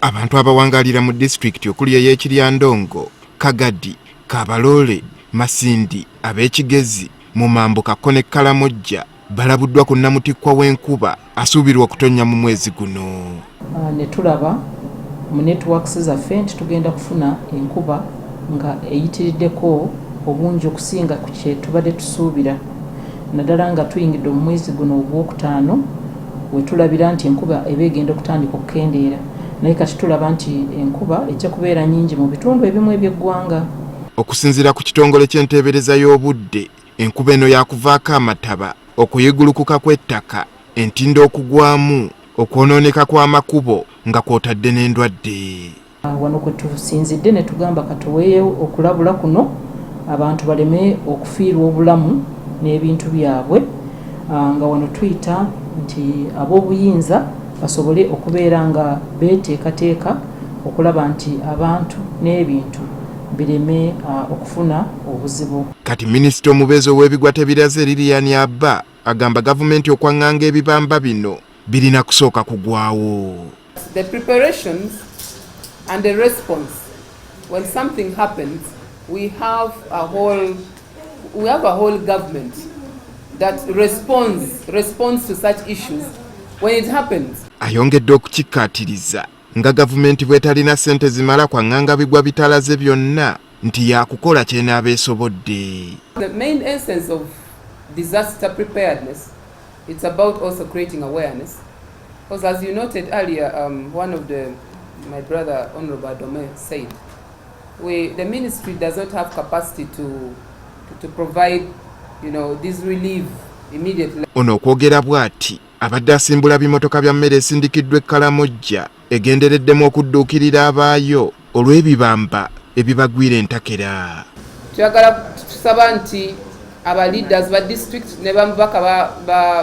Abantu abawangalira mu disitulikiti okuli ey'e Kiryandongo, Kagadi, Kabarole, Masindi, ab'e Kigezi, mu mambuka ko ne Kalamojja balabuddwa ku nnamutikkwa w'enkuba asuubirwa okutonnya mu mwezi guno. Ne tulaba mu networks zaffe nti tugenda kufuna enkuba nga eyitiriddeko obungi okusinga ku kye tubadde tusuubira, naddala nga tuyingidde mu mwezi guno ogwokutaano, we tulabira nti enkuba eba egenda okutandika okukendeera, naye kati tulaba nti enkuba ejja kubeera nnyingi mu bitundu ebimu eby'eggwanga. Okusinziira ku kitongole ky'enteebereza y'obudde, enkuba eno yakuvaako amataba, okuyigulukuka kw'ettaka, entindo okugwamu, okwonooneka kw'amakubo nga kw'otadde n'endwadde. Wano kwe tusinzidde ne tugamba katuweeyo okulabula kuno abantu baleme okufiirwa obulamu n'ebintu byabwe, nga wano tuyita nti ab'obuyinza basobole okubeera nga beeteekateeka okulaba nti abantu n'ebintu bireme okufuna obuzibu. Kati minisita omubeezi ow'ebigwa tebiraze, Lilian Abba, agamba gavumenti okwaŋŋanga ebibamba bino birina kusooka kugwawo. The preparations and the response when something happens, we have a whole government that responds to such issues when it happens. Ayongedde okukikkaatiriza nga gavumenti bw'etalina ssente zimala kwaŋŋanga bigwa bitalaze byonna, nti yakukola ky'enaaba esobodde. The main essence of disaster preparedness, it's about also creating awareness, because as you noted earlier, one of the my brother, Honorable Adome, said the ministry does not have capacity to provide this relief immediately. Ono okwogera bw'ati abadde asimbula bimotoka bya mmere esindikiddwa e Kalamojja egendereddemu okudduukirira abaayo olw'ebibamba ebibagwira entakera. Tuyagala tusaba nti aba leaders ba district ne bamubaka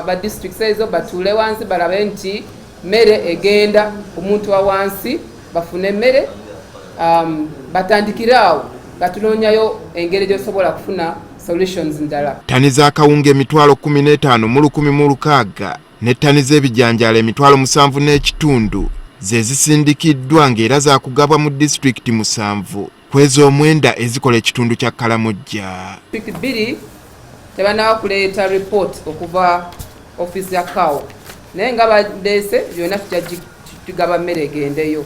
ba districts ezo batuule wansi balabe nti mmere egenda omuntu wa wansi bafune emmere, batandikire awo nga tunoonyayo engeri gyosobola kufuna solutions ndala. Ttani z'akawunga 15,116 ne ttani z'ebijanjaalo 7,500 ze zisindikiddwa, ng'era zaakugabwa mu disitulikiti 7 ku ez'omwenda ezikola ekitundu kya Kalamojja. District bbiri tebanaba kuleeta report okuva ofiisi ya CAO, naye nga baleese byonna tujja tugaba mmere egendeyo.